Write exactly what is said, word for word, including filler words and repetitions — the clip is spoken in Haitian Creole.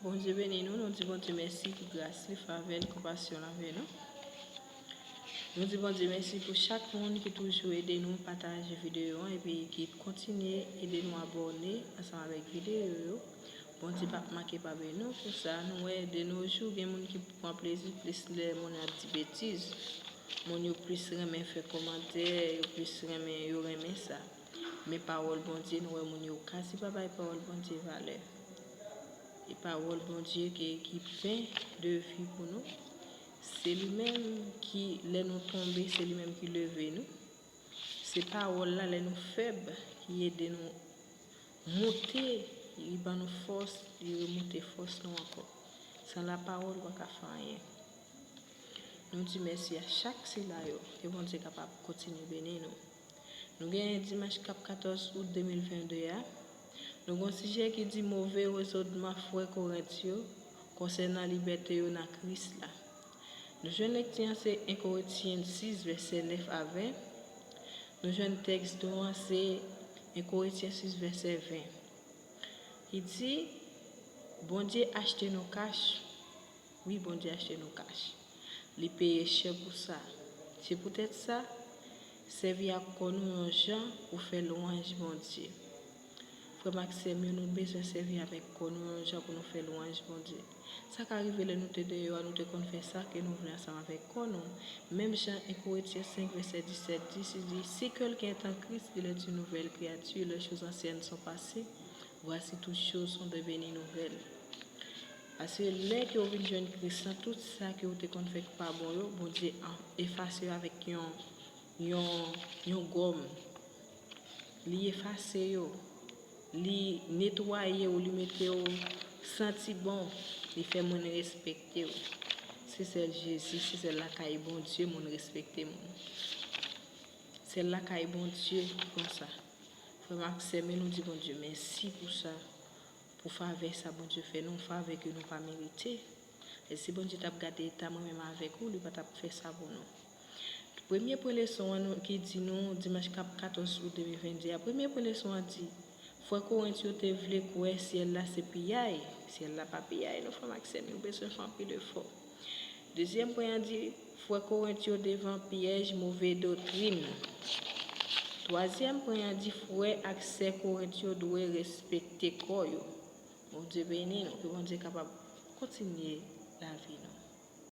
Bondye beni nou, nou di Bondye mèsi pou gras li, favè l, konpasyon l anvè nou. Nou di Bondye mèsi pou chak moun ki toujou ede nou pataje videyo an epi ki kontinye ede nou abòne ansanm avèk videyo yo. Bondye p ap manke pa beni nou pou sa. Nou wè de nos jours gen moun ki pran plezi plis lè moun ap di betiz. Moun yo plis renmen fè kòmantè, yo plis renmen, yo renmen sa. Men pawòl Bondye, nou wè moun yo kasi pa bay pawòl Bondye valè. E pawòl Bondye ki, ki pen de vi pou nou. Se li menm ki, lè nou tonbe, se li menm ki leve nou. Se pawòl la, lè nou fèb, ki ede nou monte, li ban nou fòs, li remonte fòs nou ankò. San lapawòl, ou pa ka fè anyen. Nou di mèsi a chak sila yo, ke Bondye kapab kontinye beni nou. Nou genyen dimanch k ap katòz out de mil venn de a, nou gen yon sijè ki di move rezònman frè Korent yo konsènan libète yo nan Kris la. Nou jwenn lekti an se en Korentyen sis, vèsè nèf a ven. Nou jwenn tèks don an se en Korentyen sis, vèsè ven. Li di, Bondye achte nou kach. Wi, Bondye achte nou kach. Li peye chè pou sa. Se poutèt sa, sèvi ak kò nou yon jan pou fè lwanj Bondye. Frè m ak sè m yo, nou bezwen sèvi avèk kò nou yon jan pou nou fè lwanj Bondye. Sa ka rive lè nou te deyò a, nou te konn fè sa ke nou vle ansanm avèk kò nou. Menm jan en Korentyen senk, vèsè disèt di, li di, Si quelqu'un est en Christ, il est une nouvelle créature. Les choses anciennes sont passées. Voici, toutes choses sont devenues nouvelles. Paske lè ke w vin jwenn Kris lan, tout sa ke w te konn fè k pa bon yo, Bondye an-, efase yo avèk yon, yon, yon gòm. Li efase yo. Li netwaye w, li mete w santi bon. Li fè moun respekte w. Se sèl Jezi, se sèl lakay Bondye moun respekte moun. Sèl lakay Bondye ki konsa. Frè m ak sè m yo, nou di Bondye mèsi pou sa, pou favè sa Bondye fè nou, favè ke nou pa merite. E si Bondye t ap gade eta mwen menm avèk ou, li pa t ap fè sa pou nou. Premye pwen leson an nou, ki di nou, dimanch k ap katòz out de mil venn de a, premye pwen leson an di, frè Korent yo te vle kwè syèl la se piyay. Syèl la pa piyay, non, frè m ak sè m, nou bezwen fè anpil efò. Dezyèm pwen an di, frè Korent yo devan pyèj move doktrin. Twazyèm pwen an di, frè ak sè Korent yo dwe respekte kò yo. Bondye beni nou, ke Bondye kapab kontinye lavi nou.